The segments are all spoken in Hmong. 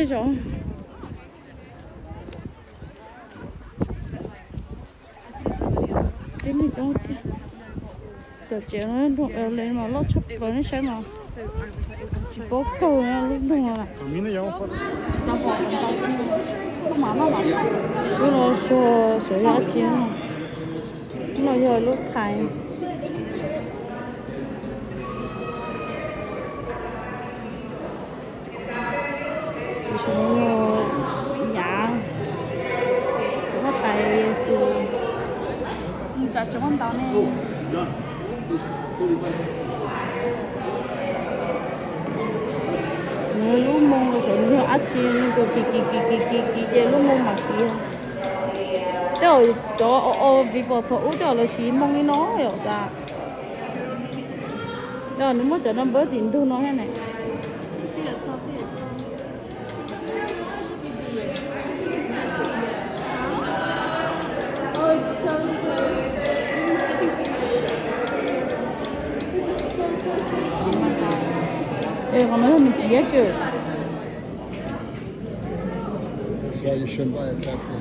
Tej zaum tib neeg coob tiag. Cov tsev nroog Ireland mas loj tshaj plaws nej saib mas. Tsis paub kawg lub nroog no lawm. Lub no xyov yog dab tsi no. Lub no yog lub thaiv. Tus saum no yog Yav, tus huab tais Yexus. Nws tseem muaj ntau ne. Nws lub moo los saum nws yog dab tsi, nws tus kiv kiv kiv kiv kiv kiv ces lub moo mam kiv. Tej zaum cov o o viv pom thaum ub tej zaum lawv siv moo li no yom tas. Nws muab cov no npawb tim ntug no thiab ne. Qhov no yog nws kiv tsis. That's why you shouldn't buy a Tesla.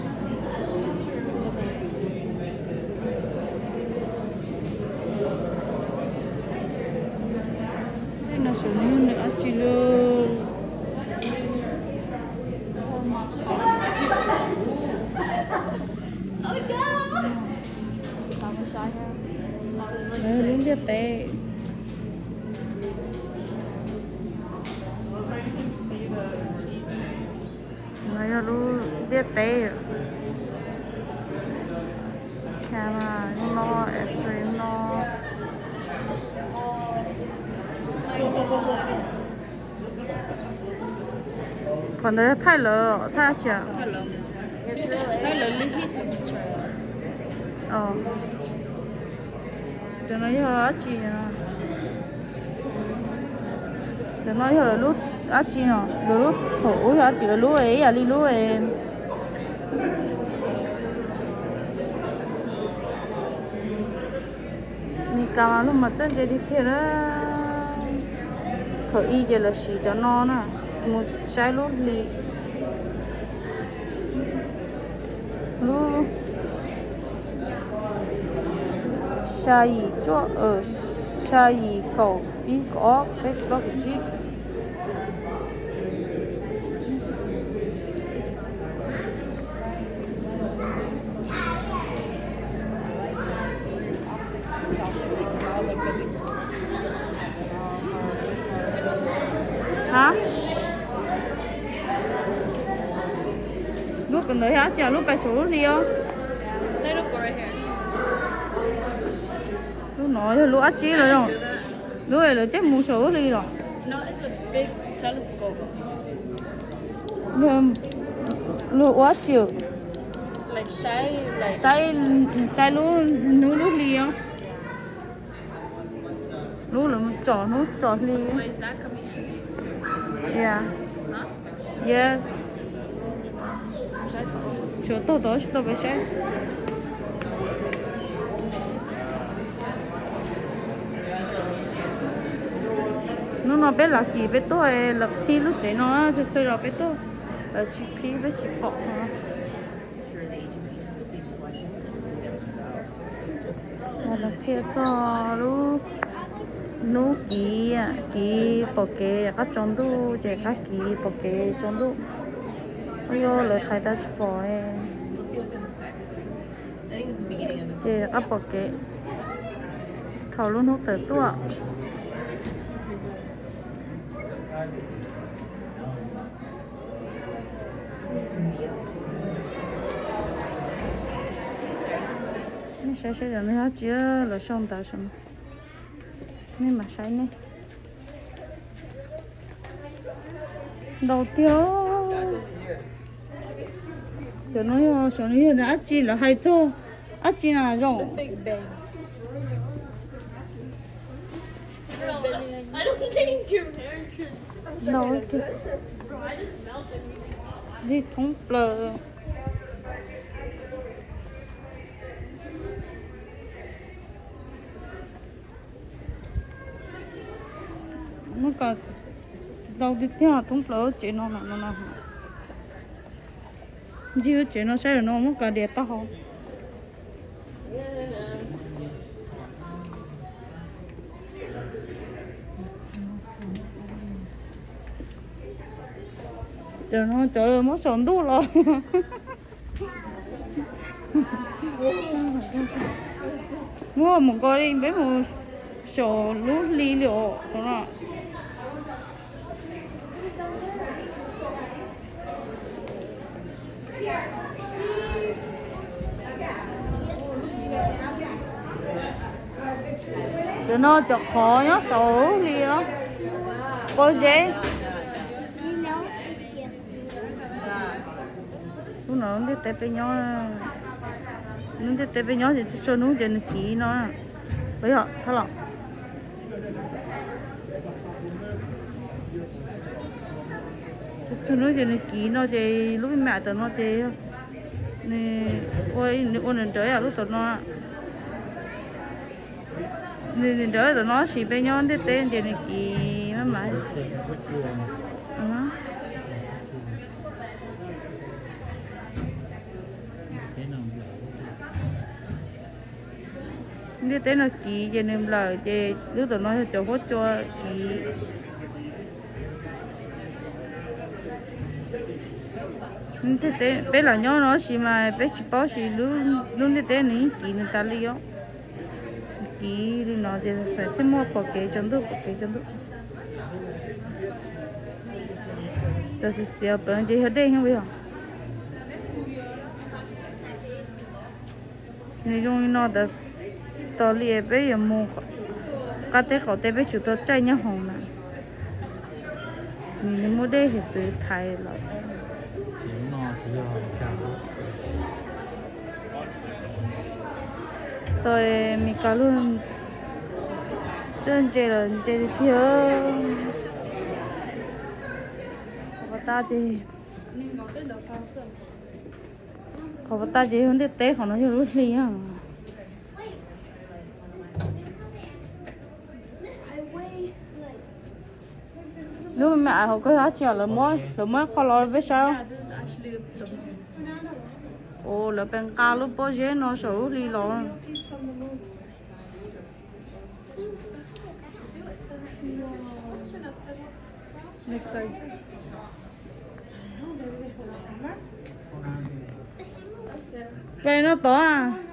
Tej no saum no yog dab tsi lawm. Lub ntiaj teb. No yog lub ntiaj teb. Camera, lub no, X-ray no. Qhov ntawd thaij lawv, thaij dab tsi? Cov no yog dab tsi? Cov no yog lawv lub dab tsi no? Lawv lub thaum ub yog dab tsi? Lawv lub ib yam li lub Meskas mas lub mas txawj ntse tiag tiag na. Thaum ub ces lawv siv cov no na, mus saib lub hli. Lub xya yim cuaj, xya yim kaum ib kaum ob peb plaub kaum tsib. Ha? Lub ntawd yog dab tsi? Lub pais saum lub hli os. Lub no yog lub dab tsi los? Lub lawv coj mus saum lub hli los? Luag ua dab tsi? Saib, saib lub hnub lub hli os. Lub lawv mus tsom hnub tsom hli. Yes. Tshuav tog tod tsis tau peb saib. Hnub no peb lam kis peb tuaj, lawv qhib lub tsev no txhua txhua zaus peb tuaj, lawv tsis qhib peb tsis pom no. Lawv qhia txog lub hnub kiv, kiv pom kev qab tsaus ntuj ces qab kiv pom kev tsaus ntuj. Ua yog lawv thaiv tau tsis pom ces qab pom kev thaum lub hnub tawm tuaj. Nej saib saib cov no dab tsi lawv sau ntawv saum no. Nej mam saib nej. Ntau tiag. Cov no yog, saum no yog dab tsi lawv hais txog dab tsi na zoo? Ntau tiag. Dig thoob plaws. Muab ko ntau tiag tiag thoob plaws lub tsev no mam no no. Ncig lub tsev no saib, lawv no muab kas dias tag hov. Cov no cov muab saum ntuj los. Muab mus nkaus li, peb mus saum lub hli li os no. Cov no cov qhov nyob saum hli os. Pob zeb. Lub no lub ntiaj teb peb nyob, lub ntiaj teb peb nyob ces txhua txhua hnub ces nws kiv no. Ua yog thab los. Txhua hnub ces nws kiv no ces lub me me tom no ces nws ua, nws ua nws nrawv ib yam lub tom no. Nws nrawv tom no tab sis peb nyob ntiaj teb ces nws kiv maj mam. Ntiaj teb no kiv ces nws nplawm ces lub tom no yog cov huab cua kiv. Peb lam nyob no tab sis mas peb tsis paub sis lub ntiaj teb nws yeej kiv nws tas li os. Kiv li no ces xav thiaj muaj pom kev tsaus ntuj, pom kev tsaus ntuj. Cov xiav xiav pem ces yog dej xyov. Nws zoo li no tas, tos li peb yuav mus qab teb qaum teb peb tsum tau caij nyob hoom na. Nws muaj dej hiav txwv thaiv lawm. Tau Mes Kas luag txawj ntse los ntse tiag tiag. Qhov pas tas ces, qhov pas tas ces yog ntiaj teb, qhov no yog lub hli. Lub me me hauv ko yog dab tsi? Lawv muab, lawv muab qhov los peb saib. Ua lawv pes nqa lub pob zeb no saum lub hli los. Pes no tod a.